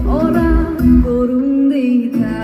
Ora kurundita.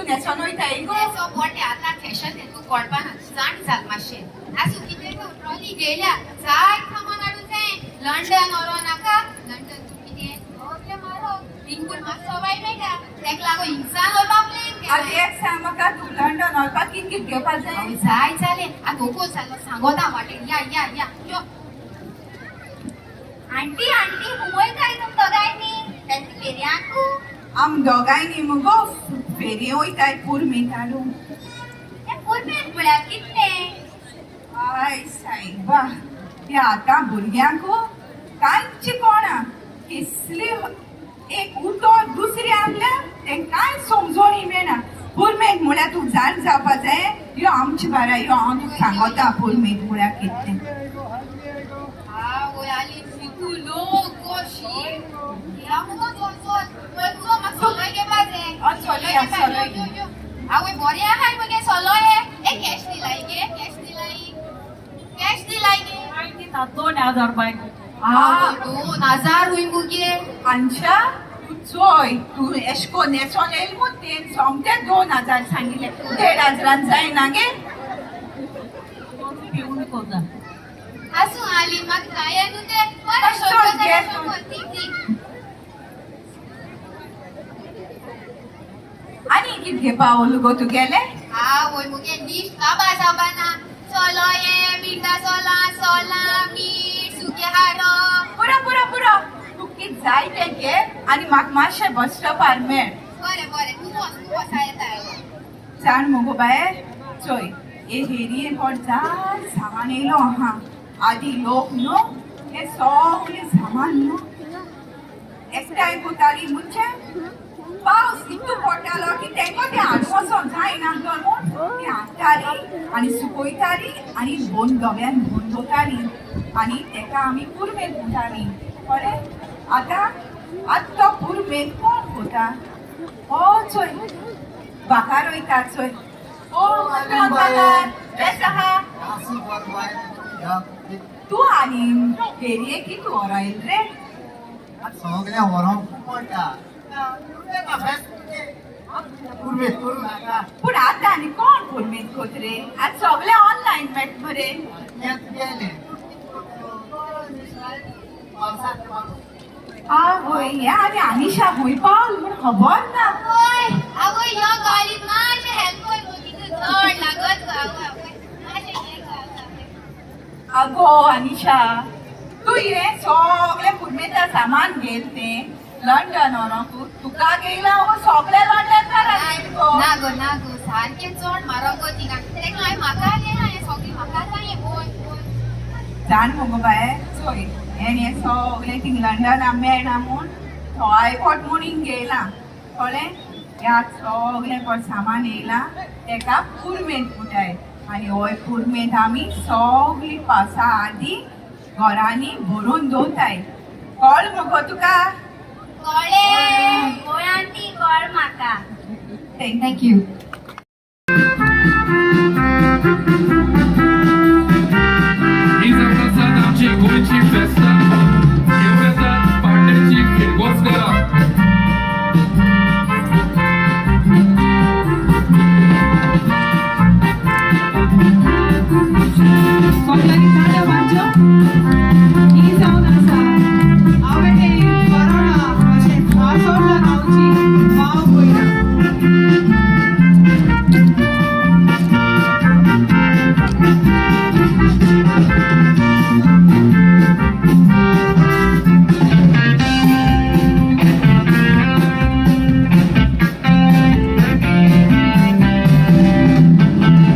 न्हेसोन वयताय गो. So मोठे आतां फॅशन तूं कोळपा ना, जाण जाल मातशें. आसूं, कितें तूं ट्रॉली घेयल्या, जाय सामान हाडून जाय. लंडन व्हरो नाका, लंडन तूं कितें सगळें म्हारग. थिंगून मातसो वायट मेळटा, तेका लागून हिंगसान व्हरपा प्लॅन. आतां एक सांग म्हाका, तूं लंडन व्हरपाक कितें कितें घेवपा जाय? जाय जालें आतां ओको जालो, सांगोता वाटेर. या या या, यो. आंटी आंटी, मुंबय काय तुम दोगांयनी तांची फेरयांकू? आम दोगांयनी मुगो फेरये वयताय पुरमेंत हाडूंक. तें पुरमेंत म्हळ्यार कितलें? I सायबा, ह्या आतां भुरग्यांक कांयच कोणा कसली एक उतर दुसरी आणल्या तें कांय समजोणी मेळना. पुरमेंत म्हळ्यार तुका जाण जावपा जाय. यो आमचे बारा यो, हांव तुका सांगता पुरमेंत म्हळ्यार कितें. आवय, आली फिकू लोक गोशी या मुगो. चल चल, पळय तुजो म्हाका सोलोय घेवपा जाय. चलया, चलय. यो यो. आवय, बरें आहाय मगे सोलोय. ए, कॅश दिलाय गे? कॅश दिलाय, कॅश दिलाय गे? 2000 बाय. 2000 हुय मुगे? आनशा, तूं चोय, तूं एशें कोन्न न्हेसोन येयल म्हूण तेणें सोमतें 2000 सांगिल्लें. 1.5 हजारान जायना गे. पिवन कोता. आसूं आली, म्हाका जाय न्हू तें. बरें. चल, शोध घे. शोध ती ती. आनी कितें घेवपा उरलो गो तुगेलें? आवय, मुगे लिस्ट काबार जावपा ना. सोलो ये, मिरसां सोलां, सोलां, मीठ, सुकें हारो. पुरो पुरो पुरो, तुका कितें जाय तें घे आनी म्हाका मातशें बस स्टॉपार मेळ. बरें बरें, तूं वच, तूं वचा, येता. जाण मुगो बाये, चोय, हे हेरयेन पोट जाय सामान येयलो आहा. आदी लोक न्हू हे सगळें सामान न्हू एकठांय कोताली, म्हणजे पावस इतू पडटालो की तेंका तें हाडूं वचोंक जायना म्हूण ती हाडटाली आनी सुकयताली आनी बोन गव्यान भरून दवरताली आनी तेका आमी पुरमेंत म्हणटाली. कळ्ळें? आतां आतां तो पुरमेंत कोण कोता? हो चोय, बाकार वयता चोय. ओ बाकार, बेस आहा? तूं आनी फेरये कितें व्हरोन रे? सगळें व्हरोंक पडटा. पुरमेत करूं नाका. पूण आतां आनी कोण पुरमेंत कोत रे? आतां सगळें ऑनलायन मेळटा मरे. गेलें पावसात. आवय, हें आनी आनिशा खूंय पावल म्हूण खबर ना. आवय आवय, यो गाडी, मातशें हेल्प कर गो, कितें चड लागत गो. आवय आवय, मातशें घे गो, आवय आवय. आगो आनिशा, तूं हें सगळें पुरमेंता सामान घेयल तें लंडन व्हरोंक तुका घेयला वो सगळें लंडन गो? ना गो, ना गो, सारकें चड म्हारग गो थिंगा. तेका हांवें म्हाका घेयला हें सगळें, म्हाका जाय हें. बोय बोय. जाण मुगो बाये, चोय, हें हें सगळें थिंग लंडना मेळना म्हूण थोय पोट म्हूण हिंग घेयलां. कळ्ळें? ह्या सगळें पोट सामान येयलां तेका पुरमेंत म्हणटाय आनी होय पुरमेंत आमी सगळीं पावसा आदी घरांनी भरून दवरताय. कळ्ळें मुगो तुका? कळ्ळें. होय आंटी, कळ म्हाका. Thank you. ही जावन आसा आमची गोंयची फेस्तां. घेवन येतात पाड्ड्याची फिरगोज करा. सगळ्यांनी टाळयो मारच्यो. ही जावन आसा आवेटे, बरोडा तशेंच मासोड्डा गांवची भाव भयणां.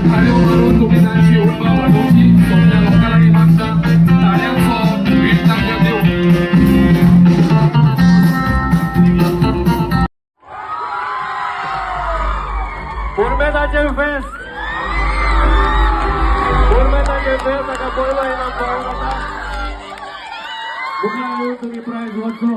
टाळयो मारून तुमी तांची उर्बा वाडोवची. सगल्या लोकां लागीं मागता, टाळयांचो वीट तांकां दिवं. पुर्मेदाचें फेस्त, पुर्मेदाचें फेस्त हाका पयलो इनाम फावो जाता. मुखार येवन तुमी प्रायज व्हरचो.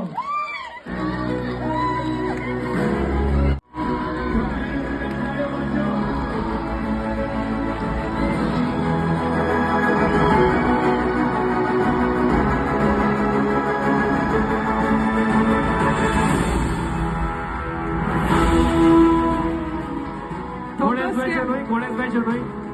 कोणेच मेळचें न्हय.